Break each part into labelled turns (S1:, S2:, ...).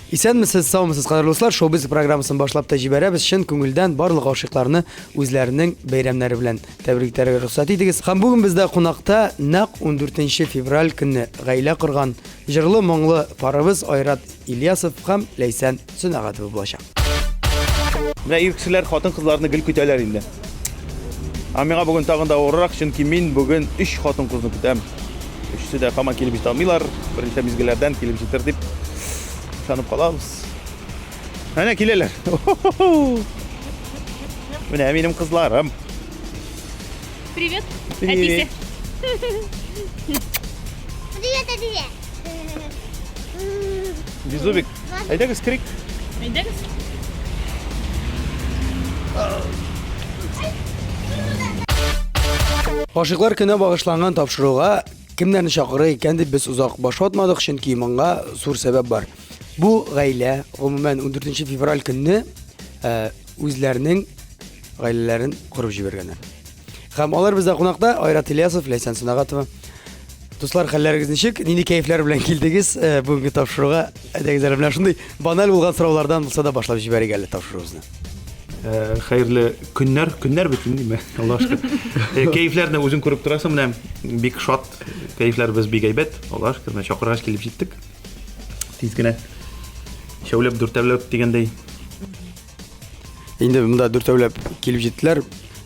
S1: Исәнмесез, саумысыз, кадерле дуслар. Шоу-биз программасын башлап та җибәрәбез. Чын күңелдән барлык гашыйкларны үзләренең бәйрәмнәре белән тәбрик итәргә рөхсәт итегез. Һәм бүген бездә кунакта нәкъ 14 февраль көнне гаилә корган җырлы-моңлы парыбыз Айрат Ильясов һәм Ләйсән Сөнәгатова булачак.
S2: Менә ир кешеләр хатын-кызларны гел көтәләр инде. Ә миңа бүген тагын да авыррак, чөнки мин бүген өч хатын-кызны көтәм. Өчесе дә һаман килеп җитә алмыйлар. Берничә мизгелләрдән килеп җитер дип ышанып калабыз. Әнә киләләр. Менә минем кызларым.
S3: Привет,
S2: Привет.
S3: әтисе.
S4: Привет, әтисе.
S2: Беззубик. Әйдәгез, керик.
S3: Әйдәгез.
S1: Гашыйклар көне багышланган тапшыруга кемнәрне чакырыр икән дип без озак баш ватмадык, чөнки моңа зур сәбәп бар. Бу гаилә, гомумән, 14 февраль көнне э, үзләренең гаиләләрен корып җибәргәннәр. Һәм алар бездә кунакта Айрат Ильясов, Ләйсән Сөнәгатова. Дуслар, хәлләрегез ничек? Нинди кәефләр белән килдегез э, бүгенге тапшыруга? Әйдәгез әле менә шундый баналь булган сораулардан булса да башлап җибәрик әле тапшыруыбызны.
S2: Э, хәерле көннәр, көннәр бит инде, димә, Аллаһ шөкер. Э, кәефләрне үзең күреп торасың, менә бик шат, кәефләребез бик әйбәт, Аллаһ шөкер, менә чакыргач килеп җиттек. Тиз генә. Өчәүләп, дүртәүләп дигәндәй.
S1: Инде монда дүртәүләп килеп җиттеләр.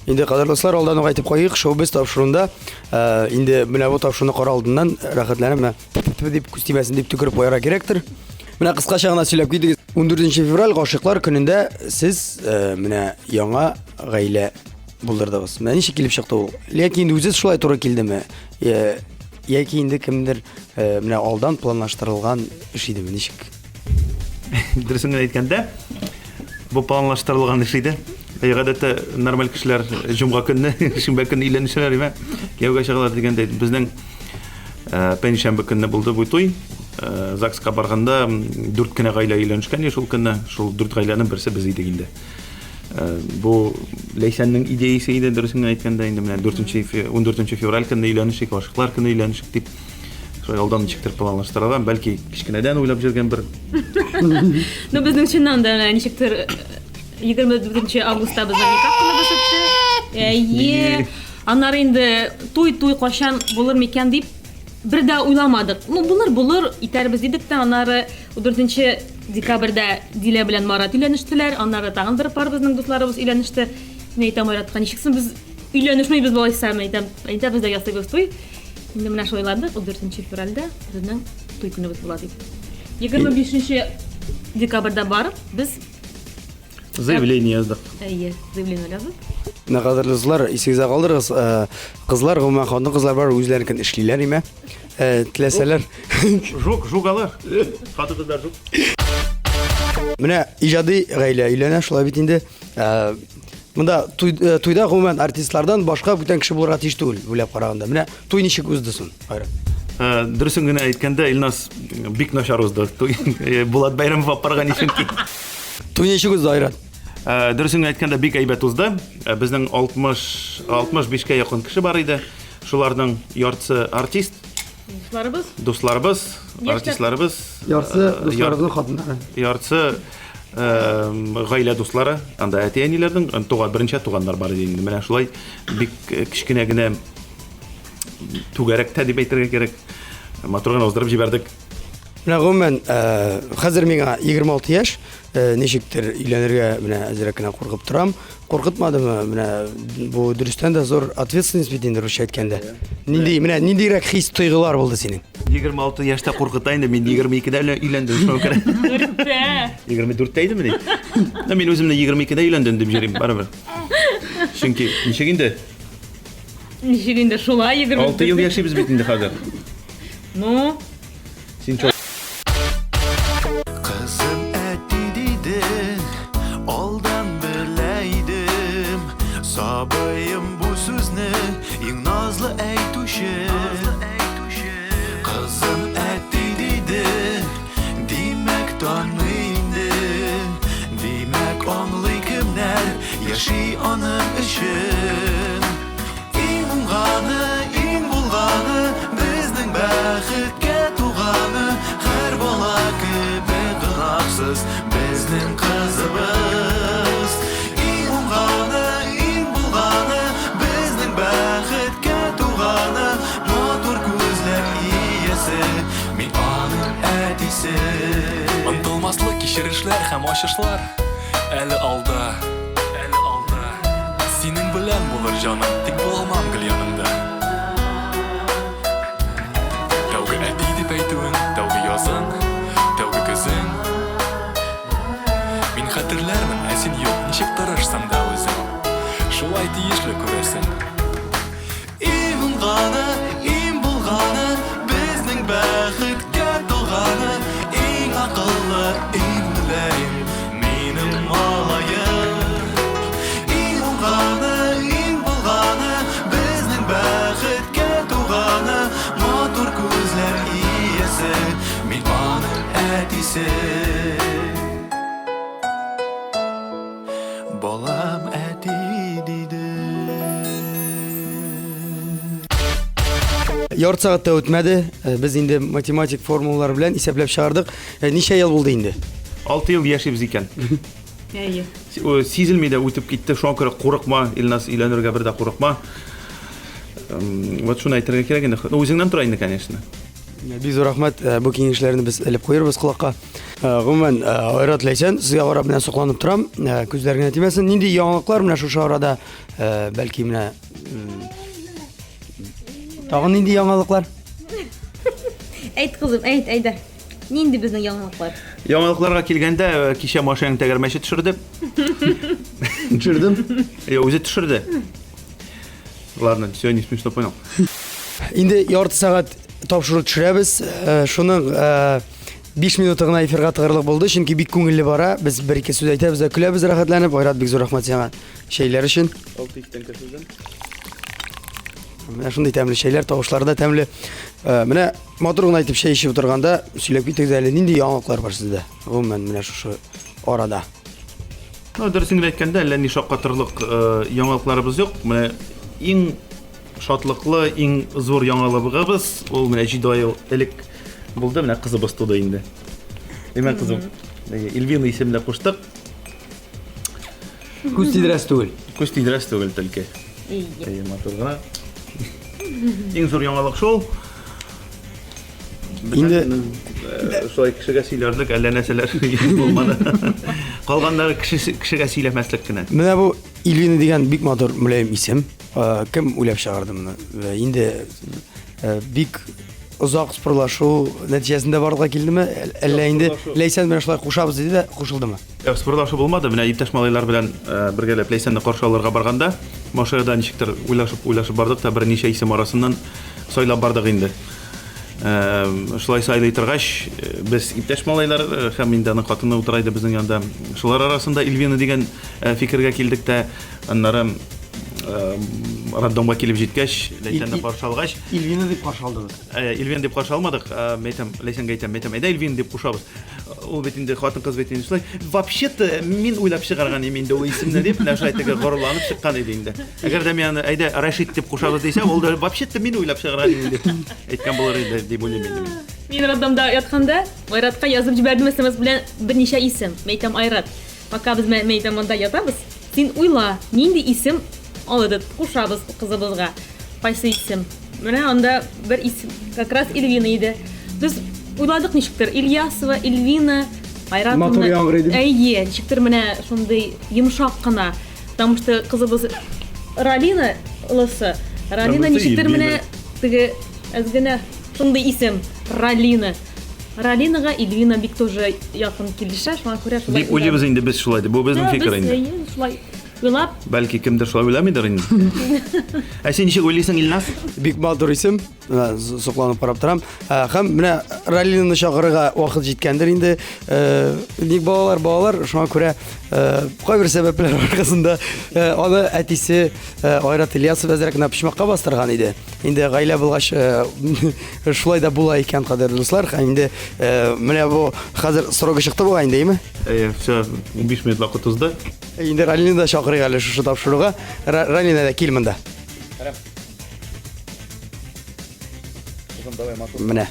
S1: Инде кадерле дуслар, алдан ук әйтеп куйыйк, шоу-биз тапшыруында э, инде менә бу тапшыруны карар алдыннан рәхәтләнеп менә тф дип күз тимәсен дип төкереп куярга кирәктер. Менә кыскача гына сөйләп китегез. 14 февраль гашыйклар көнендә сез э, менә яңа гаилә булдырдыгыз. Менә ничек килеп чыкты ул? Яки инде үзе шулай туры килдеме? Э, яки инде кемдер менә алдан планлаштырылган эш идеме? Ничек?
S2: Дөресен генә әйткәндә, бу планлаштырылган эш иде. Гадәттә нормаль кешеләр җомга көнне, шимбә көнне өйләнешәләр, име? Кияүгә чыгалар дигәндәй, безнең пәнҗешәмбе көнне булды бу туй. ЗАГСка барганда дүрт кенә гаилә өйләнешкән иде шул көнне. Шул дүрт гаиләнең берсе без идек инде. Бу Ләйсәннең идеясе иде, дөресен генә әйткәндә, инде менә 4 14 февраль көнне өйләнешик, гашыйклар көне өйләнешик дип. Шулай алдан ничектер планлаштырылган, бәлки кечкенәдән уйлап йөргән бер.
S3: Ну, безнең чыннан да менә ничектер 24 э, августта безнең никах көнебез үтте. Әйе. Аннары инде туй-туй кайчан булыр микән дип бер дә уйламадык. Ну, булыр, булыр, итәрбез дидек тә, аннары 14 декабрьдә Дилә белән Марат өйләнештеләр, аннары тагын бер пар безнең дусларыбыз өйләнеште. Мин әйтәм Маратка, ничек соң без өйләнешмибез алайса, мин әйтәм, әйдә без дә ясыйбыз туй. Инде менә шулай уйладык, 14 февральдә безнең туй көнебез була дип. 25 декабрьдә барып, без
S2: заявление яздык.
S3: Әйе, заявление яздык.
S1: Менә кадерле дуслар, исегездә калдырыгыз, э, кызлар, гомумән хатын-кызлар бар үзләренекен эшлиләр име? Э, теләсәләр.
S2: Жук, жук алар. Хатын-кызлар жук.
S1: Менә иҗади гаилә өйләнә, шулай бит инде. Э, Монда туй, э, туйда гомумән артистлардан башка бүтән кеше булырга тиеш түгел, уйлап караганда. Менә туй ничек узды соң, Айрат?
S2: Э, дөресен генә әйткәндә, Илназ бик начар узды. Туй э, Булат Бәйрәмов алып барган чөнки.
S1: Туй ничек узды, Айрат?
S2: Дөресен генә әйткәндә, бик әйбәт узды. Безнең 60 65-кә якын кеше бар иде. Шуларның яртысы артист.
S3: Дусларыбыз.
S2: Дусларыбыз, артистларыбыз.
S1: Яртысы дусларыбызның хатыннары.
S2: Яртысы гаилә дуслары, анда әти-әниләрнең туган берничә туганнар бар иде инде. Менә шулай бик кечкенә генә түгәрәктә дип әйтергә кирәк. Матур гына уздырып җибәрдек.
S1: Менә гомумән, хәзер миңа 26 яшь, ничектер өйләнергә менә әзрәк кенә куркып торам. Куркытмадымы? Менә бу дөрестән дә зур ответственность бит инде русча әйткәндә. Нинди, менә ниндирәк хис тойгылар булды синең?
S2: 26 яшьтә куркыта инде, мин 22-дә өйләндем, шуңа күрә.
S3: Дүрттә.
S2: 24-тә идемени? Ну, мин үземне 22-дә өйләндем дип йөрим, барыбер. Чөнки ничек инде?
S3: Ничек инде шулай
S2: 24? 6 ел яшибез бит инде хәзер.
S3: Ну?
S2: Син чо
S5: Кызым әти диде, алдан белә идем. Сабыем бу сүзне иң назлы әйтүче. Кызым әти диде, димәк таный инде. Димәк аңлый кемнәр яши аның өчен. Иң уңганы, иң булганы, безнең бәхеткә туганы, һәр бала кебек гөнаһсыз. Кичерешләр һәм ачышлар әле алда, әле алда. Синең белән булыр җаным, тик булалмам гел яныңда. Тәүге әти дип әйтүең, тәүге язың, тәүге көзең. Мин хәтерләрмен, ә син юк, ничек тырышсаң да үзең. Шулай тиешле күрәсең. Иң уңганы, иң булганы, безнең бәхеткә туганы, иң акыллы, иң мөлаем, минем малаем. Иң уңганы, иң булганы, безнең бәхеткә туганы, матур күзләр иясе, мин аның әтисе. Балам әти диде.
S1: Ярты сәгать тә үтмәде. Э, без инде математик формулалар белән исәпләп чыгардык. Э, ничә ел булды инде?
S2: 6 ел яшибез икән.
S3: Әйе.
S2: Сизелми дә үтеп китте. Шуңа күрә курыкма, Илназ, өйләнергә бер дә курыкма. Вот шуны әйтергә кирәк инде. Ну, үзеңнән тора инде, конечно.
S1: Бик зур рәхмәт. Э, бу киңәшләрне без элеп куербыз колакка. Э, гомумән, э, Айрат Ләйсән, сезгә карап менә сокланып торам. Күзләр генә тимәсен. Нинди яңалыклар менә шушы арада, бәлки менә тагын нинди яңалыклар?
S3: Әйт, кызым, әйт, әйдә. Нинди безнең яңалыклар?
S2: Яңалыкларга килгәндә, кичә машинаң тәгәрмәче төшерде.
S1: Төшердем.
S2: Йо, үзе төшерде. Ладно, все, не смешно, понял.
S1: Инде ярты сәгать тапшыру төшерәбез. Э, шуның 5 э, минуты гына эфирга тыгырлык булды, чөнки бик күңелле бара. Без бер-ике сүз әйтәбез дә көләбез рәхәтләнеп. Айрат, бик зур рәхмәт сиңа чәйләр өчен. Менә шундый тәмле чәйләр, тавышлары да тәмле. Э, менә матур гына итеп чәй эчеп утырганда сөйләп китегез әле, нинди яңалыклар бар сездә? Гомумән, менә шушы арада.
S2: Ну, дөресен генә әйткәндә, әллә ни шаккатырлык э, яңалыкларыбыз юк. Менә иң шатлыклы, иң зур яңалыгыбыз ул менә 7 ай элек булды, менә кызыбыз туды инде. Димәк, кызым. Эльвина исемле куштык.
S1: Күз тидерәсе түгел.
S2: Күз тидерәсе түгел только. Әйе, матур гына. Иң зур яңалык шул.
S1: Инде
S2: э, шулай кешегә сөйләрлек әллә нәрсәләр булмады. Калганнары кешегә сөйләмәслек кенә.
S1: Менә бу Ильвина дигән бик матур мөлаем исем. Э, кем уйлап чыгарды моны? Э, инде бик озак спорлашу нәтиҗәсендә барлыкка килдеме? Әллә инде Ләйсән белән шулай кушабыз диде дә кушылдымы?
S2: Юк, спорлашу булмады. Менә иптәш малайлар белән бергәләп Ләйсәнне каршы алырга барганда, машинада ничектер уйлашып уйлашып бардык та берничә исем арасыннан сайлап бардык инде. Шулай сайлый торгач, без иптәш малайлар һәм инде аның хатыны утыра иде безнең янда. Шулар арасында Эльвина дигән фикергә килдек тә, аннары роддомга килеп җиткәч, Ләйсәнне каршы алгач,
S1: Эльвина дип каршы алдыгыз.
S2: Эльвина дип каршы алмадык, әйтәм, Ләйсәнгә әйтәм, әйтәм, әйдә Эльвина дип кушабыз. Ул бит инде хатын-кыз бит инде шулай. Вообще-то мин уйлап чыгарган идем инде ул исемне дип, менә шулай теге горурланып чыккан иде инде. Әгәр дә мин аны әйдә Рәшит дип кушабыз дисәм, ул да вообще-то мин уйлап чыгарган идем дип әйткән булыр иде дип уйлыйм инде мин.
S3: Мин роддомда ятканда Айратка язып җибәрдем смс белән берничә исем. Мин әйтәм, Айрат, пока без мин әйтәм монда ятабыз, син уйла, нинди исем алып кушабыз кызыбызга. Кайсы исем? Менә анда бер исем, как раз Эльвина иде. Без уйладык ничектер, Ильясова, Эльвина, Айрат.
S1: Матур яңгырый дип.
S3: Әйе, ничектер менә шундый йомшак кына. Потому что кызыбыз Ралина олысы. Ралина ничектер менә теге әз генә шундый исем, Ралина. Ралинага Эльвина бик тоже якын килешә, шуңа күрә
S2: шулай. Дип уйлыйбыз инде без шулай дип. Бу безнең фикер инде.
S3: Әйе, шулай. Уйлап.
S2: Бәлки кемдер шулай уйламыйдыр инде. Ә син ничек уйлыйсың, Илназ?
S1: Бик матур исем. Менә сокланып карап торам. Ә, Һәм менә Ралинаны чакырырга вакыт җиткәндер инде. Э, Ник балалар, балалар, шуңа күрә э, кайбер сәбәпләр аркасында э, аны әтисе э, Айрат Ильясов әзрәк кенә почмакка бастырган иде. Инде гаилә булгач, э, шулай да була икән, кадерле дуслар. Һәм инде э, менә бу хәзер срогы чыкты бугай инде, әйеме?
S2: Әйе, все, 15 минут вакыт узды.
S1: Инде Ралины да чакырыйк әле шушы тапшыруга. Ралина да кил монда. Менә.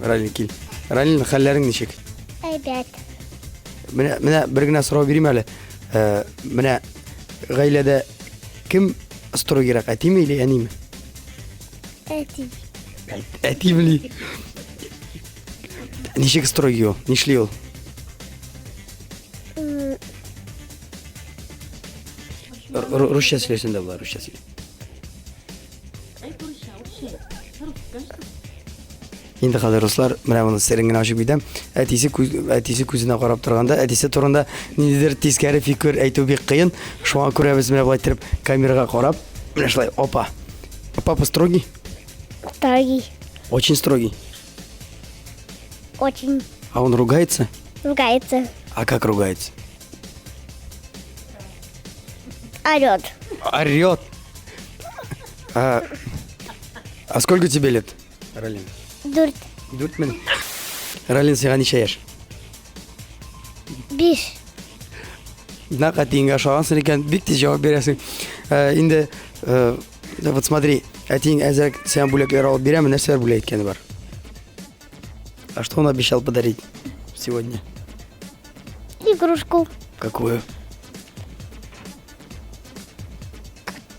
S1: Ралин кил. Ралин, хәлләрең ничек?
S4: Әйбәт.
S1: Менә, менә бер генә сорау бирим әле. Э, менә гаиләдә кем строгийрак, әтиме или әниме?
S4: Әти.
S1: Әтиме? Ничек строгий ул? Нишли ул? Русча сөйләсәң дә була, русча сөйлә. Инде хәзер руслар, менә моны серен генә ачып китәм. Әтисе күз, әтисе күзенә карап торганда, әтисе турында ниндидер тискәре фикер әйтү бик кыен. Шуңа күрә без менә болай иттереп камерага карап, менә шулай, опа. Папа строгий?
S4: Строгий.
S1: Очень строгий.
S4: Очень.
S1: А он ругается?
S4: Ругается.
S1: А как ругается?
S4: Орет.
S1: Орет. А, а сколько тебе лет, Ралин?
S4: Дүрт.
S1: Дүртме? Ралин, сиңа ничә яшь?
S4: Биш.
S1: Нәкъ әтиеңгә ошагансың икән, бик тиз җавап бирәсең. Э, инде э, вот смотри, әтиең әзрәк сиңа бүләкләр алып бирәме, нәрсәләр бүләк иткәне бар? А что он обещал подарить сегодня?
S4: Игрушку.
S1: Какую?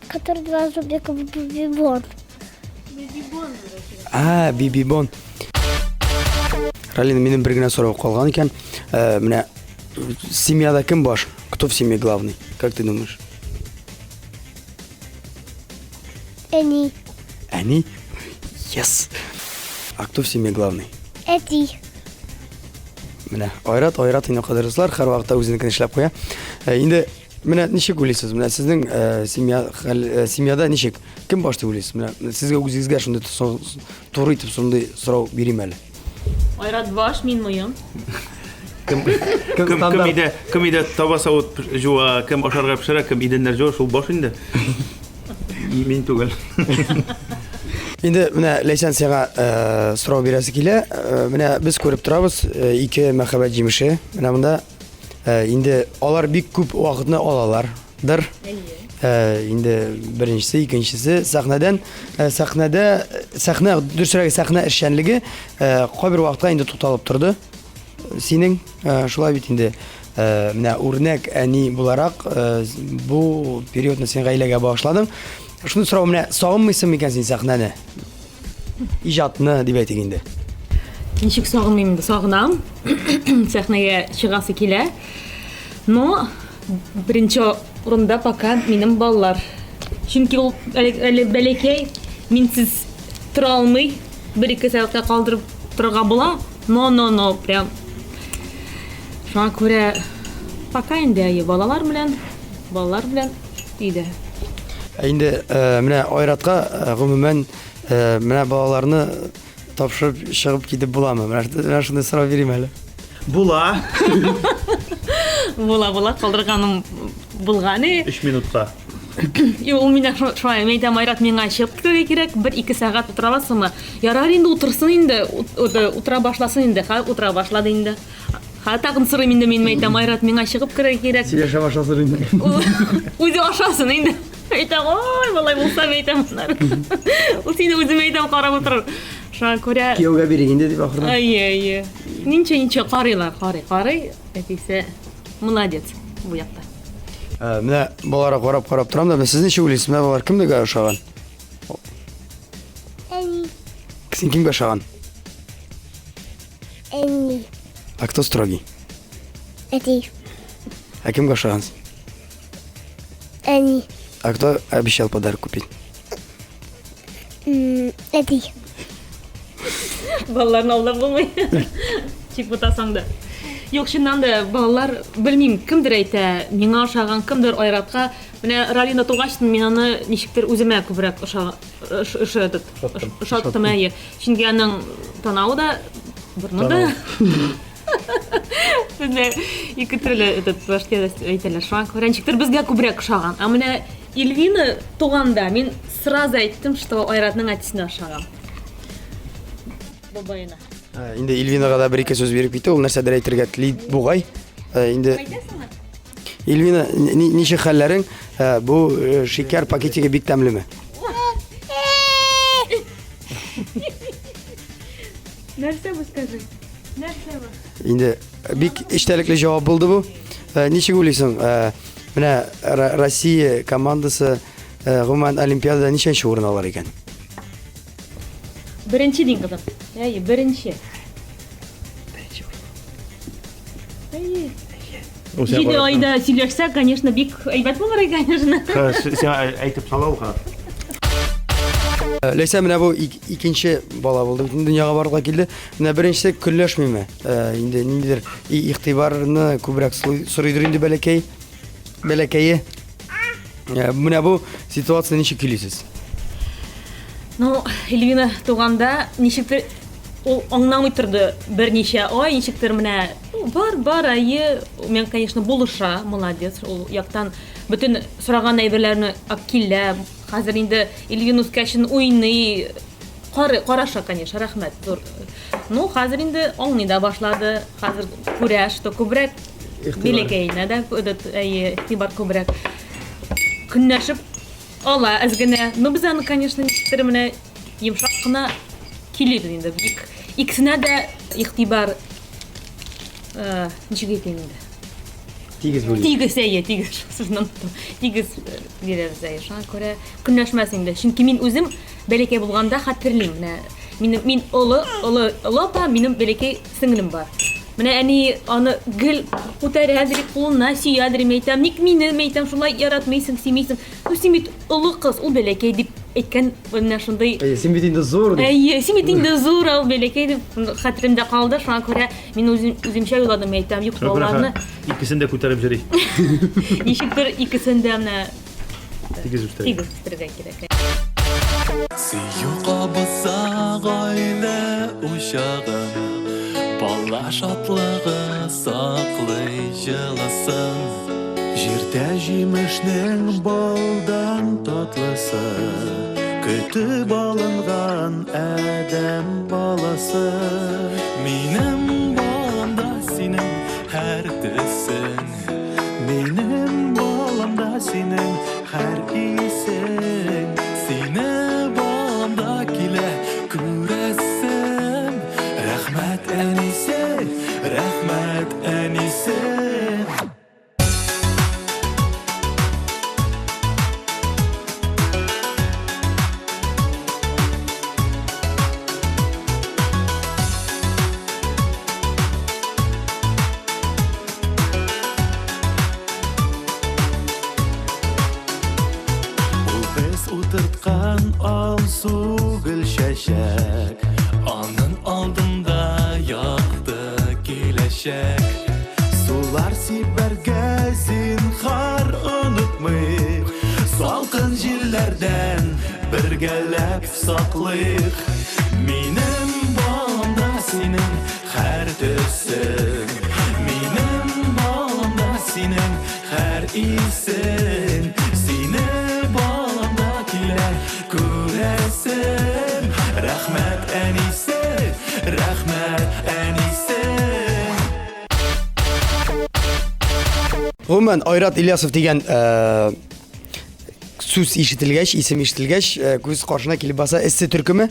S4: Который два зубика бибон.
S1: А, бибибон. Ралина, минем бер генә сорау калган икән. Э, менә семьяда кем баш? Кто в семье главный? Как ты думаешь?
S4: Әни.
S1: Әни? Yes. А кто в семье главный?
S4: Әти.
S1: Менә Айрат, Айрат инде кадерле дуслар, һәрвакытта үзенекен эшләп куя. Э, инде менә ничек уйлыйсыз? Менә сезнең э, семья хәл, э, семьяда ничек? Кем баш дип уйлыйсыз? Менә сезгә үзегезгә шундый туры итеп шундый сорау бирим әле.
S3: Айрат баш, мин муен.
S2: Кем кем кем өйдә, кем өйдә таба савыт жуа, кем ашарга пешерә, кем идәннәр жуа, шул баш инде. Мин түгел.
S1: Инде менә Ләйсән сиңа э, сорау бирәсе килә. Э, менә без күреп торабыз, э, ике мәхәббәт җимеше. Менә монда э, инде алар бик күп вакытны алалар. Дыр. Э, инде беренчесе, икенчесе сәхнәдән э, сәхнәдә сәхнә дөресрәге сәхнә эшчәнлеге э, кайбер вакытка инде тукталып торды. Синең э, шулай бит инде э, менә үрнәк әни буларак э, бу периодны син гаиләгә багышладың. Шуны сорау менә сагынмыйсың микән син сәхнәне? Иҗатны дип әйтик инде.
S3: Ничек сагынмыйм инде, сагынам. Сәхнәгә чыгасы килә. Но беренче урында пока минем балалар. Чөнки ул әле, әле бәләкәй, минсез тора алмый. Бер-ике сәгатькә калдырып торырга була. Но, но, но, прям. Шуңа күрә пока инде әйе, балалар белән, балалар белән өйдә.
S1: Ә инде э, менә Айратка э, гомумән э, менә балаларны тапшырып чыгып китеп буламы? Менә менә шундый сорау бирим әле.
S2: Була.
S3: Була, була, калдырганым булган.
S2: 3 минутка.
S3: Юк, ул мине шулай, мин әйтәм, Айрат, миңа чыгып китәргә кирәк, бер-ике сәгать утыра аласыңмы? Ярар инде, утырсын инде, утыра башласын инде, хәзер утыра башлады инде. Хәзер тагын сорыйм инде мин, әйтәм, Айрат, миңа чыгып керергә кирәк.
S1: Сөйләшә башласын инде.
S3: Үзе ашасын инде. Әйтәм, ой, болай булса, мин әйтәм, ул сине үзем әйтәм, карап утырыр. Шуңа күрә...
S1: Кияүгә бирик инде дип ахырдан.
S3: Әйе, әйе. Ничә, ничә карыйлар, карый, карый, әтисе молодец бу якта.
S1: Ә, менә балаларга карап карап торам да, менә сез ничек уйлыйсыз, менә балалар кемгә ошаган?
S4: Әни.
S1: Син кемгә ошаган?
S4: Әни.
S1: А кто строгий?
S4: Әти.
S1: А кемгә ошагансың?
S4: Әни.
S1: А кто обещал подарок купить?
S4: Әти.
S3: Балаларны алдап булмый. Чик бутасаң да. Юк, чыннан да балалар, белмим, кемдер әйтә, миңа ошаган, кемдер Айратка. Менә Ралина тугач, мин аны ничектер үземә күбрәк ошаттым. Ошаттым, әйе. Чөнки аның танавы да, борыны да. Бездә ике төрле этот башка әйтәләр. Шуңа күрә ничектер безгә күбрәк ошаган. Ә менә Эльвина туганда мин сразу әйттем, что Айратның әтисенә ошаган. Бабаена.
S1: Ә, инде Ильвинага да бер-ике сүз биреп китте, ул нәрсәдер әйтергә тели бугай. Ә, инде Ильвина, ничек хәлләрең? Ә, бу э, шикәр пакетигы бик тәмлеме?
S3: Нәрсә бу скажи? Нәрсә бу?
S1: Инде бик эчтәлекле җавап булды бу. Ә, ничек уйлыйсың? Ә, менә Россия командасы гомумән Олимпиадада ничәнче урын алыр икән?
S3: Беренче дин кызым. Әйе, беренче.
S1: Беренче урын.
S3: Әйе. 7 айда сөйләшсә, конечно, бик әйбәт булыр иде, конечно.
S2: Сиңа әйтеп сала ул хәзер.
S1: Э, Ләйсә менә бу икенче бала булды. Бөтен дөньяга барлыкка килде. Менә беренчесе көнләшмиме? Э, инде ниндидер игътибарны күбрәк сорыйдыр инде бәләкәй. Бәләкәе. Э, менә бу ситуацияне ничек көйлисез?
S3: Ну, Эльвина туганда ничектер ул аңламый торды берничә ай, ничектер менә бар, бар, әйе, мен, конечно, булыша, молодец, ул яктан бөтен сораган әйберләрне алып килә. Хәзер инде Эльвина үскәчен уйный, Кары, караша, конечно, рәхмәт, зур. Ну, хәзер инде аңлый да башлады. Хәзер күрә, что күбрәк бәләкәенә дә этот, әйе, игътибар күбрәк. Көнләшеп ала әз генә. Ну, без аны, конечно, ничектер менә йомшак кына килибез инде. Бик икесенә дә игътибар э, ничек әйтим инде.
S1: Тигез бүлеп.
S3: Тигез, әйе, тигез. Сүзне оныттым. Тигез э, бирәбез, әйе. Шуңа күрә көнләшмәс инде. Чөнки мин үзем бәләкәй булганда хәтерлим. Менә минем мин олы, олы, олы апа, минем бәләкәй сеңлем бар. Менә әни аны гел күтәрә дери, кулына сөя дери, әйтәм, ник мине, әйтәм, шулай яратмыйсың, сөймисең. Ну, син бит олы кыз, ул бәләкәй дип әйткән менә шундый.
S1: Әйе, син бит инде зур дип.
S3: Әйе, син бит инде зур, ул бәләкәй дип хәтеремдә калды. Шуңа күрә мин үзем үземчә уйладым, әйтәм, юк, балаларны
S2: икесен дә күтәреп йөри.
S3: Ничектер икесен дә менә
S2: Тигез үстерергә.
S3: Тигез үстерергә кирәк.
S5: Сөю кабыза гаилә учагын, Бала шатлыгы саклый җылысын.
S6: Җирдә җимешнең балдан татлысы, Көтеп алынган адәм баласы.
S5: Минем баламда синең һәр төсең.
S6: Минем баламда синең һәр исең.
S5: Сине баламда килә күрәсем. Рәхмәт, әнисе, рәхмәт, әнисе.
S6: Ул без утырткан алсу гөл чәчәк.
S5: Аның алдында якты киләчәк.
S6: Сулар сибәргә зинхар онытмыйк. Салкын җилләрдән бергәләп саклыйк.
S5: Минем баламда синең һәр төсең. Минем баламда синең һәр исең. Сине баламда килә күрәсем. Рәхмәт, әнисе, рәхмәт, әнисе.
S1: Гомумән, Айрат Ильясов дигән э, сүз ишетелгәч, исем ишетелгәч, э, күз каршына килеп баса эссе төркеме.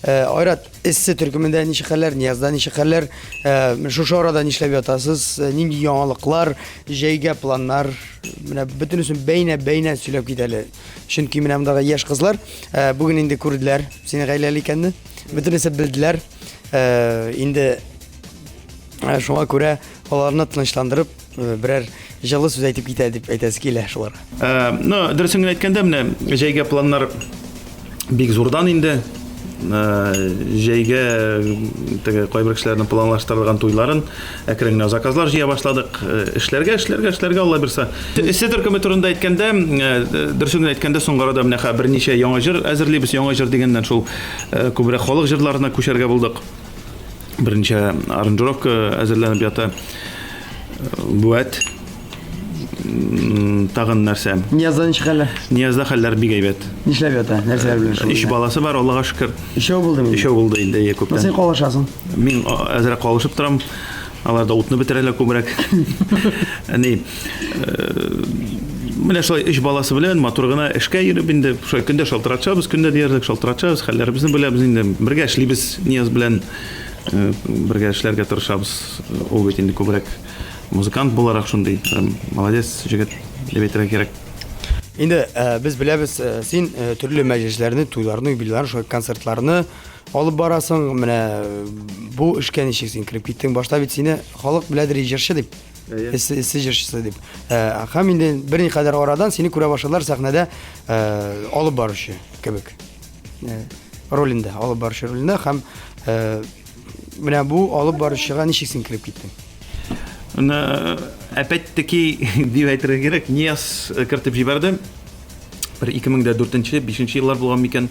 S1: Э, Айрат, эссе төркемендә ничек хәлләр, Ниязда ничек хәлләр, э, шушы арада нишләп ятасыз, э, нинди яңалыклар, җәйгә планнар, менә бөтенесен бәйнә-бәйнә сөйләп кит әле. Чөнки менә мондагы яшь кызлар э, бүген инде күрделәр сине гаиләле икәнне, бөтенесе белделәр. Э, инде э, шуңа күрә аларны тынычландырып, э, берәр җылы сүз әйтеп китә дип әйтәсе килә шуларга.
S2: Э, ну, дөресен генә әйткәндә, менә җәйгә планнар бик зурдан инде. Э, җәйгә теге кайбер кешеләрнең планлаштырылган туйларын әкрен генә заказлар җыя башладык. Эшләргә, эшләргә, эшләргә Алла бирсә. Эссе төркеме турында әйткәндә, дөресен генә әйткәндә, соңгы арада менә берничә яңа җыр әзерлибез. Яңа җыр дигәннән шул күбрәк халык җырларына күчәргә булдык. Берничә аранжировка әзерләнеп ята. Бүәт. Тагын нәрсә?
S1: Ниязда ничек хәлләр?
S2: Ниязда хәлләр бик әйбәт.
S1: Нишләп ята? Нәрсәләр белән
S2: шөгыльләнә? Өч баласы бар, Аллага шөкер.
S1: Өчәү булды инде?
S2: Өчәү булды инде, иә, күптән.
S1: Син калышасың?
S2: Мин әзрәк калышып торам. Алар да утны бетерәләр күбрәк. Әни, менә шулай өч баласы белән матур гына эшкә йөреп инде, шулай көндә шалтыратышабыз, көндә диярлек шалтыратышабыз, хәлләребезне беләбез инде. Бергә эшлибез Нияз белән, бергә эшләргә тырышабыз. Ул бит инде күбрәк музыкант буларак шундый, молодец җегет дип әйтергә кирәк.
S1: Инде без беләбез, син төрле мәҗлесләрне, туйларны, юбилейларны, шулай концертларны алып барасың. Менә бу эшкә ничек син кереп киттең? Башта бит сине халык беләдер җырчы дип. Эссе, эссе җырчысы дип. Э, һәм инде берникадәр арадан сине күрә башладылар сәхнәдә э, алып баручы кебек. Э, ролендә, алып баручы ролендә һәм э, менә бу алып баручыга ничек син кереп киттең?
S2: Менә опять-таки дип әйтергә кирәк, Нияз кертеп җибәрде. Бер 2004-нче, 5 еллар булган микән,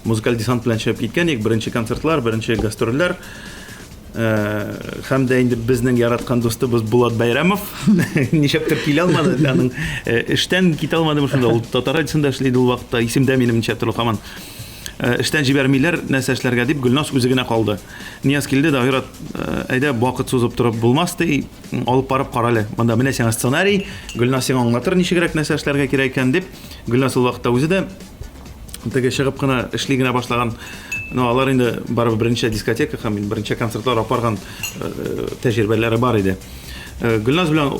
S2: музыкаль десант белән чыгып киткән идек. Беренче концертлар, беренче гастрольләр. Һәм дә инде безнең яраткан дустыбыз Булат Бәйрәмов нишләптер килә алмады. Аның эштән китә алмады шунда. Ул Татар радиосында эшли иде ул вакытта. Исемдә минем ничәптер ул һаман. Эштән җибәрмиләр, нәрсә эшләргә дип, Гөлназ үзе генә калды. Нияз килде дә, Айрат, әйдә, вакыт сузып торып булмас, ди, алып барып кара әле. Монда менә сиңа сценарий, Гөлназ сиңа аңлатыр ничегрәк нәрсә эшләргә кирәк икән, дип. Гөлназ ул вакытта үзе дә теге чыгып кына эшли генә башлаган. Ну, алар инде барыбер берничә дискотека һәм берничә концертлар алып барган тәҗрибәләре бар иде. Гөлназ белән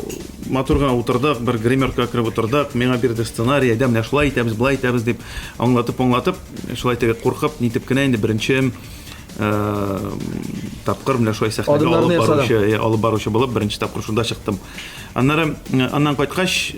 S2: матур гына утырдык, бер гримерка кереп утырдык, миңа бирде сценарий, әйдә, менә шулай итәбез, болай итәбез дип аңлатып-аңлатып, шулай теге куркып, нитеп кенә инде беренче тапкыр менә шулай сәхнәгә алып баручы, алып баручы булып беренче тапкыр шунда чыктым. Аннары аннан кайткач,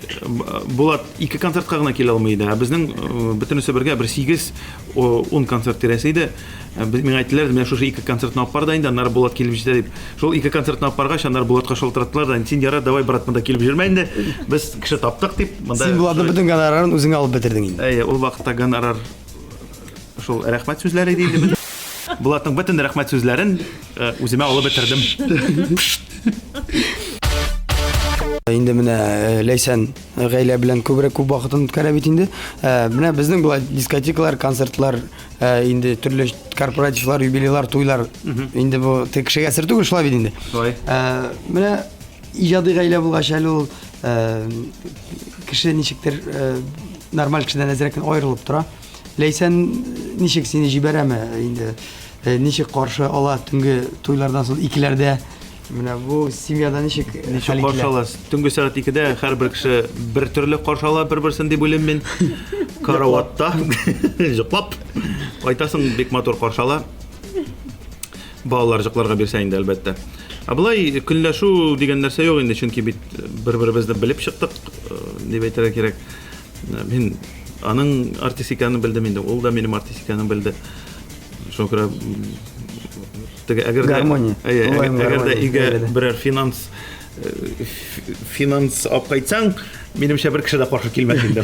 S2: Булат ике концертка гына килә алмый иде. Ә безнең бөтенесе бергә бер 8-10 концерт тирәсе иде. Без миңа әйттеләр, менә шушы ике концертны алып бар да инде, аннары Булат килеп җитә дип. Шул ике концертны алып баргач, аннары Булатка шалтыраттылар да, син ярар, давай, брат, монда килеп йөрмә инде. Без кеше таптык дип,
S1: монда. Син Булатның бөтен гонорарын үзеңә алып бетердең инде.
S2: Әйе, ул вакытта гонорар шул рәхмәт сүзләре иде инде. Булатның бөтен рәхмәт сүзләрен үземә алып бетердем.
S1: Инде менә Ләйсән гаилә белән күбрәк күп вакытын үткәрә бит инде. Менә безнең болай дискотекалар, концертлар, инде төрле корпоративлар, юбилейлар, туйлар. Инде бу тек кешегә сер түгел, шулай бит инде.
S2: Шулай.
S1: Менә иҗади гаилә булгач әле ул кеше ничектер нормаль кешедән әзрәк кенә аерылып тора. Ләйсән ничек сине җибәрәме инде? Ничек каршы ала төнге туйлардан соң икеләрдә? Менә бу семьяда ничек
S2: Ничек каршы ала? Төнге сәгать икедә һәрбер кеше бер төрле каршы ала бер-берсен дип уйлыйм мин. Караватта йоклап кайтасың, бик матур каршы ала. Балалар йокларга бирсә инде, әлбәттә. Ә болай көнләшү дигән нәрсә юк инде, чөнки бит бер-беребезне белеп чыктык, дип әйтергә кирәк. Мин аның артист икәнен белдем инде, ул да минем артист икәнен белде. Шуңа күрә теге әгәр дә
S1: гармония.
S2: Әгәр дә өйгә берәр финанс финанс алып кайтсаң, минемчә бер кеше дә каршы килмәс инде.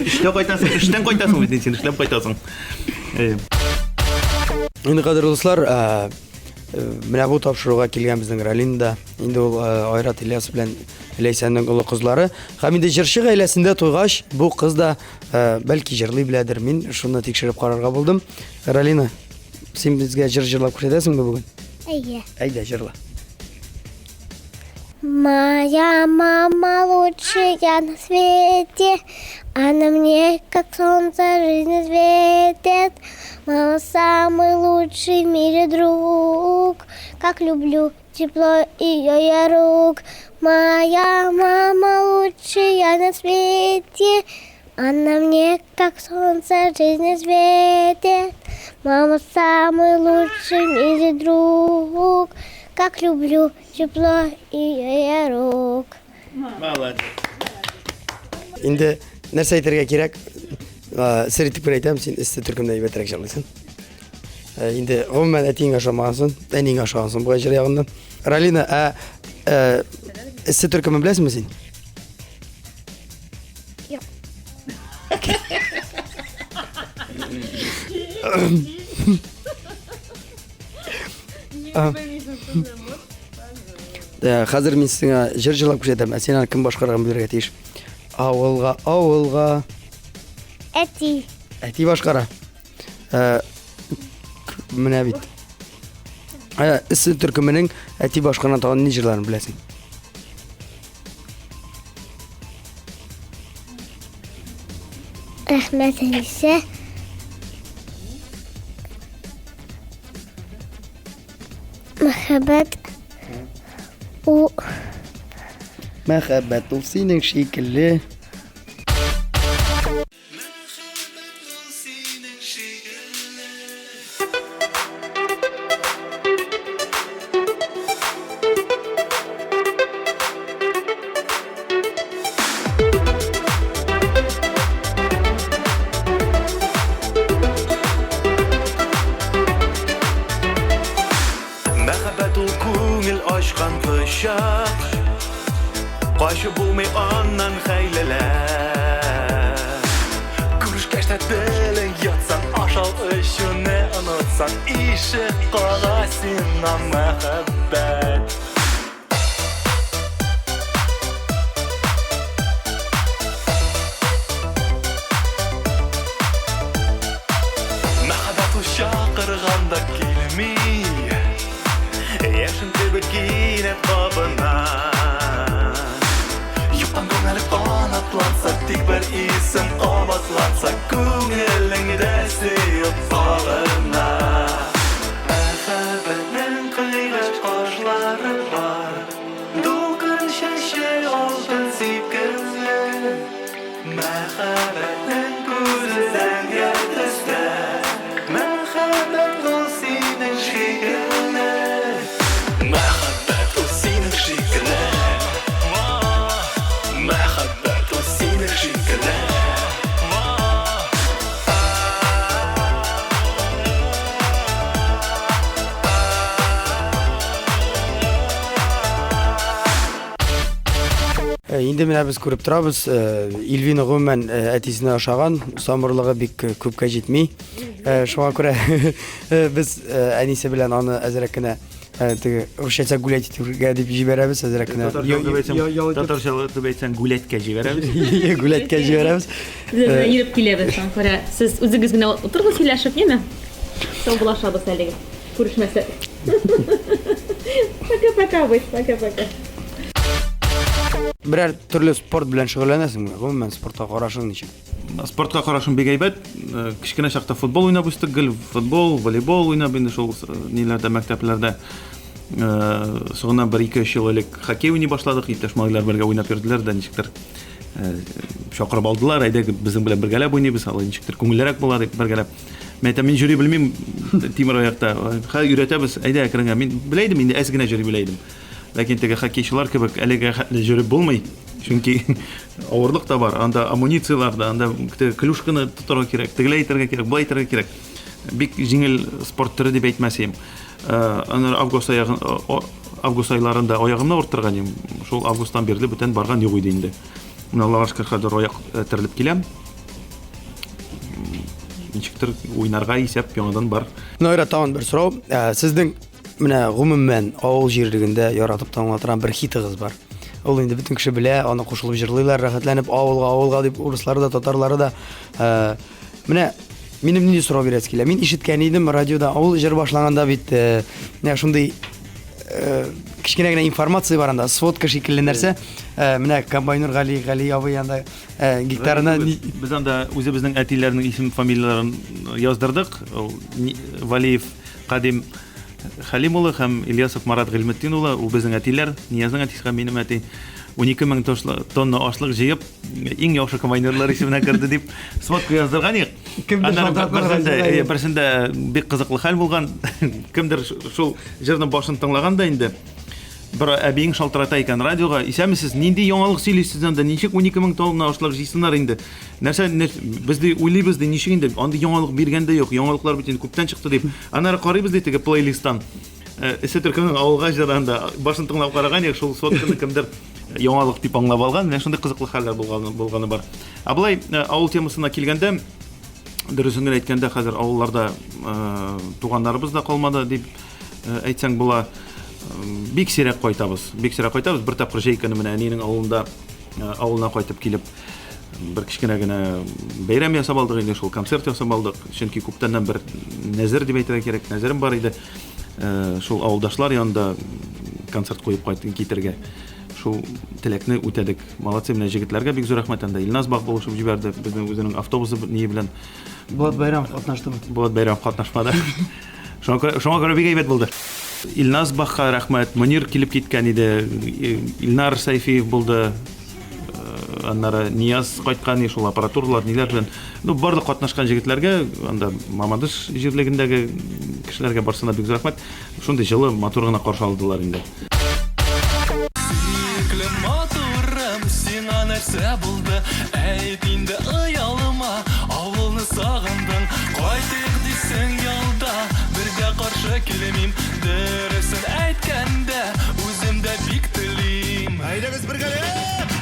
S2: Эштә кайтасың, эштән кайтасың бит син, эшләп кайтасың.
S1: Инде кадерле дуслар, менә бу тапшыруга килгән безнең Ралин да, инде ул Айрат Ильясов белән Ләйсәннең олы кызлары. Һәм инде җырчы гаиләсендә туйгач, бу кыз да бәлки җырлый беләдер. Мин шуны тикшереп карарга булдым. Ралина, син безгә җыр җырлап күрсәтәсеңме бүген?
S4: Әйе.
S1: Әйдә, җырла.
S4: Моя мама лучшая на свете, Она мне, как солнце, жизнь светит. Мама самый лучший в мире друг, Как люблю тепло ее я рук. Моя мама лучшая на свете, Она мне, как солнце, жизнь светит. Мама самый лучший в мире друг, Как люблю тепло ее я рук.
S2: Молодец.
S1: Инде нәрсә әйтергә кирәк? Сер итеп кенә әйтәм, син эссе төркемдә әйбәтрәк җырлыйсың. Инде гомумән әтиеңә ошамагансың, әниеңә ошагансың бу җыр ягыннан. Ралина, ә эссе төркемен беләсеңме син?
S4: Юк.
S1: Хәзер мин сиңа җыр җырлап күрсәтәм, ә син аны кем башкарганын белергә тиеш. Авылга, авылга.
S4: Әти.
S1: Әти башкара. Ә, менә бит. Ә, Эссе төркеменең әти башкарган тагын ни җырларын беләсең?
S4: Рәхмәт, әнисе. Мәхәббәт ул
S1: Мәхәббәт ул синең шикелле.
S6: Качып булмый аннан хәйләләп. Күрешкәч тә телең йотсаң, ашау эчүне онытсаң, ишек кага сиңа мәхәббәт. Мәхәббәт ул чакырганда килми, Яшен кебек кинәт кабына. Юктан күңел канатланса, тик бер исем кабатланса, күңелеңдә сөеп сагына. Мәхәббәтнең кыйгач кашлары бар, дулкын чәче алтын сипкелле. Мәхәббәтнең күзе зәңгәр төстә, мәхәббәт ул синең шикелле. Мәхәббәт ул синең шикелле. Мәхәббәт ул синең шикелле.
S1: Инде менә без күреп торабыз, Ильвина гомумән әтисенә ошаган, самырлыгы бик күпкә җитми. Шуңа күрә без әнисе белән аны әзрәк кенә теге русча әйтсәк гулять итүгә дип җибәрәбез, әзрәк кенә.
S2: Татарча итеп әйтсәң, гулятькә җибәрәбез.
S1: Гулятькә җибәрәбез.
S3: Без менә йөреп киләбез, шуңа күрә сез үзегез генә утырыгыз сөйләшеп, яме? Саубуллашабыз әлегә. Күрешмәсәк. Пока-пока, абый, пока-пока.
S1: Берәр төрле спорт белән шөгыльләнәсеңме? Гомумән, спортка карашың ничек?
S2: Спортка карашым бик әйбәт. Кечкенә чакта футбол уйнап үстек, гел футбол, волейбол уйнап инде шул ниләрдә, мәктәпләрдә. Соңыннан бер ике-өч ел элек хоккей уйный башладык. Иптәш малайлар бергә уйнап йөрделәр дә, ничектер чакырып алдылар, әйдә безнең белән бергәләп уйныйбыз, алай ничектер күңеллерәк була дип бергәләп. Мин әйтәм, мин җөри белмим тимер аякта. Хәзер өйрәтәбез, әйдә әкрен генә. Мин белә идем инде, әз генә җөри белә идем. Ләкин теге хоккейчылар кебек әлегә хәтле җөреп булмый. Чөнки авырлык та бар, анда амуницияләр дә, анда теге клюшканы тотарга кирәк, тегеләй итәргә кирәк, болай итәргә кирәк. Бик җиңел спорт төре дип әйтмәс идем. Аннары август аягын, август айларында аягымны авырттырган идем. Шул августтан бирле бүтән барган юк иде инде. Менә Аллага шөкер, хәзер аяк терелеп киләм. Ничектер уйнарга исәп яңадан бар.
S1: Менә тагын бер сорау. Сезнең Менә гомумән авыл җирлегендә яратып тыңлана торган бер хитыгыз бар. Ул инде бөтен кеше белә, аны кушылып җырлыйлар, рәхәтләнеп авылга, авылга дип урыслары да, татарлары да. Э, менә минем нинди сорау бирәсе килә. Мин ишеткән идем радиода авыл җыр башланганда бит э, менә шундый э, кечкенә генә информация бар анда, сводка шикелле нәрсә. Менә комбайнер Гали, Гали абый анда гектарына
S2: без анда үзебезнең әтиләрнең исем фамилияләрен яздырдык. Валиев Кадим Хәлим улы һәм Ильясов Марат Гыйльметдин улы, ул безнең әтиләр, Ниязның әтисе һәм минем әти. 12 мең тонна ашлык җыеп, иң яхшы комбайнерлар исеменә керде дип сводка яздырган идек. Берсендә, берсендә бик кызыклы хәл булган. Кемдер шул җырның башын тыңлаган да инде. Бер әбиең шалтырата икән радиога, исәнмесез, нинди яңалык сөйлисез анда, ничек 12 мең тонна ашлык җыйсыннар инде? Нәрсә, без ди уйлыйбыз ди, ничек инде, андый яңалык биргән дә юк, яңалыклар бит инде күптән чыкты дип. Аннары карыйбыз ди теге плейлисттан. Эсе төркеменең авылга җырында башын тыңлап караган идек, шул сотканы кемдер яңалык дип аңлап алган. Менә шундый кызыклы хәлләр булганы, булганы бар. Ә болай авыл темасына килгәндә, дөресен генә әйткәндә, хәзер авылларда туганнарыбыз да калмады дип әйтсәң була. Бик сирәк кайтабыз. Бик сирәк кайтабыз. Бер тапкыр җәй көне менә әнинең авылында авылына кайтып килеп бер кечкенә генә бәйрәм ясап алдык инде, шул концерт ясап алдык. Чөнки күптәннән бер нәзер дип әйтергә кирәк, нәзерем бар иде. Шул авылдашлар янында концерт куеп кайтып китергә. Шул теләкне үтәдек. Молодцы, менә җегетләргә бик зур рәхмәт анда. Илназ Бак булышып җибәрде, безнең үзенең автобусы ние белән.
S1: Булат Бәйрәмов катнаштымы?
S2: Булат Бәйрәмов катнашмады. Шуңа күрә, шуңа күрә бик әйбәт булды. Илназ Бахка рәхмәт, Мөнир килеп киткән иде, Илнар Сәйфиев булды. Аннары Нияз кайткан иде, шул аппаратуралар, ниләр белән. Ну, барлык катнашкан җегетләргә, анда Мамадыш җирлегендәге кешеләргә барсына бик зур рәхмәт. Шундый җылы, матур гына каршы алдылар инде.
S5: Сөекле матурым, сиңа нәрсә булды? Әйт инде оялма, авылны сагындың. Кайтыйк дисең ялда, бер дә каршы килмим. Дөресен әйткәндә, үзем дә бик телим.
S6: Әйдәгез бергәләп!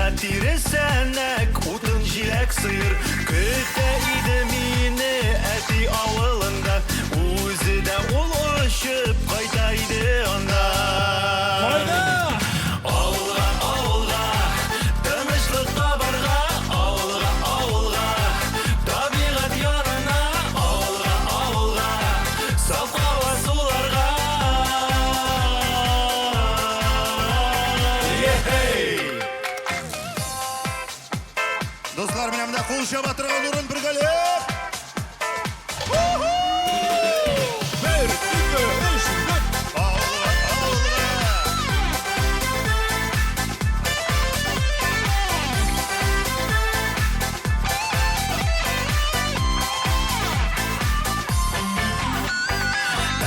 S5: Мунча тире сәнәк, утын җиләк сыер Көтә иде мине әти авылында Үзе дә ул очып кайта иде анда Кайда? Авылга, авылга, тынычлык табарга Авылга, авылга, табигать янына Авылга, авылга, саф һава суларга
S7: Дуслар, менә монда кул чаба торган урын бергәләп. Бер, ике, өч, дүрт. Алга, алга.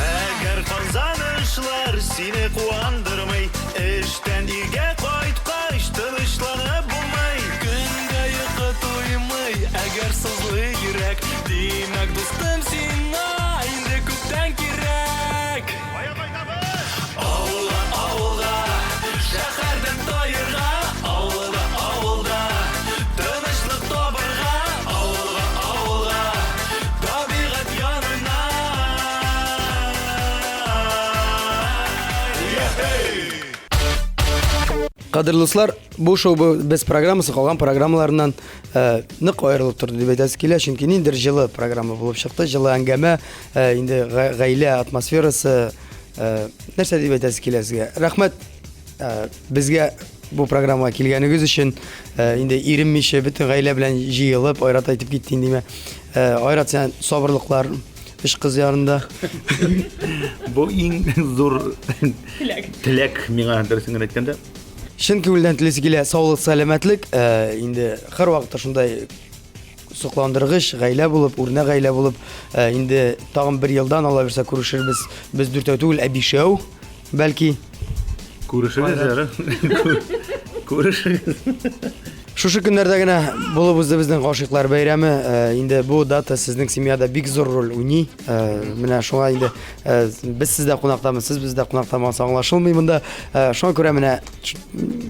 S6: Әгәр казанышлар сине куандырмый, эштән өйгә кайткач тынычланып булмый. Көндә йокы туймый, әгәр сызлый йөрәк, димәк, дустым, сиңа инде күптән кирәк. Авылга, авылга, шәһәрдән таерга, авылда, авылда тынычлык табырга, авылга, авылга, табигать янына.
S1: Кадерле дуслар, бу шоу без программасы калган программаларыннан э, нык аерылып торды дип әйтәсе килә, чөнки ниндидер җылы программа булып чыкты, җылы әңгәмә, э, инде гаилә атмосферасы, э, нәрсә дип әйтәсе килә сезгә? Рәхмәт э, безгә бу программага килгәнегез өчен, э, инде иренмичә бөтен гаилә белән җыелып, Айрат әйтеп китте инде. Э, Айрат, сән сабырлыклар өч кыз янында.
S2: Бу иң зур теләк. Теләк миңа дөресен генә әйткәндә.
S1: Чын күңелдән телисе килә саулык, сәламәтлек. Э, инде һәрвакытта шундай сокландыргыч гаилә булып, үрнәк гаилә булып, э, инде тагын бер елдан Алла бирсә күрешербез. Без дүртәү түгел, ә бишәү, бәлки.
S2: Күрешегез әле. Күрешегез.
S1: Шушы көннәрдә генә булып узды безнең гашыйклар бәйрәме. Э, инде бу дата сезнең семьяда бик зур роль уйный. Э, менә шуңа инде э, без сездә кунактамы, сез бездә кунактамы аңлашылмый монда. Шуңа күрә менә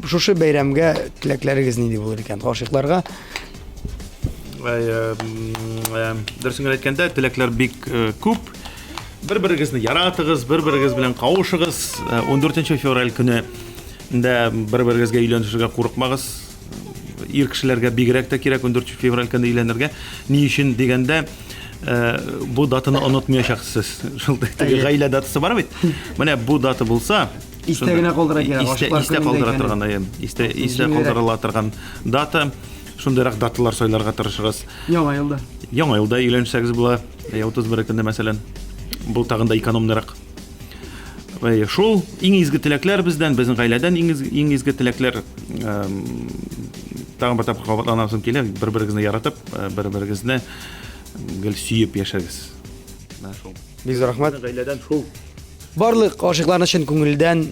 S1: шушы бәйрәмгә теләкләрегез нинди булыр икән гашыйкларга?
S2: Дөресен генә әйткәндә, теләкләр бик күп. Бер-берегезне яратыгыз, бер-берегез белән кавышыгыз. 14 февраль көне дә бер-берегезгә өйләнешергә курыкмагыз. Ир кешеләргә бигрәк тә кирәк 14 февраль көне өйләнергә. Ни өчен дигәндә, э, бу датаны онытмаячаксыз. Шул теге гаилә датасы бар бит. Менә бу дата булса,
S1: Истә генә калдыра кирәк.
S2: Истә, истә калдыра торган, әйе. Истә, истә калдырыла торган дата. Шундыйрак даталар сайларга тырышыгыз.
S1: Яңа елда.
S2: Яңа елда өйләнсәгез була. 31 көндә мәсәлән. Бу тагын да экономнырак. Әйе, шул иң изге теләкләр бездән, безнең гаиләдән иң изге, иң изге теләкләр. Тагын бер тапкыр кабатланасым килә, бер-берегезне яратып, э, бер-берегезне гел сөеп яшәгез.
S1: Менә шул. Бик зур рәхмәт.
S2: Гаиләдән шул.
S1: Барлык гашыйкларны чын күңелдән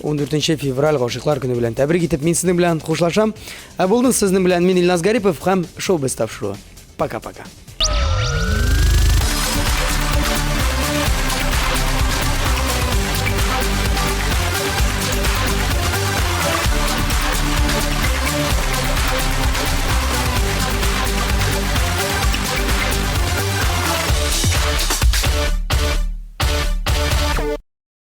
S1: 14 э, февраль гашыйклар көне белән тәбрик итеп мин сезнең белән хушлашам. Ә булдым сезнең белән мин Илназ Гарипов һәм шоу без тапшыруы. Пока-пока.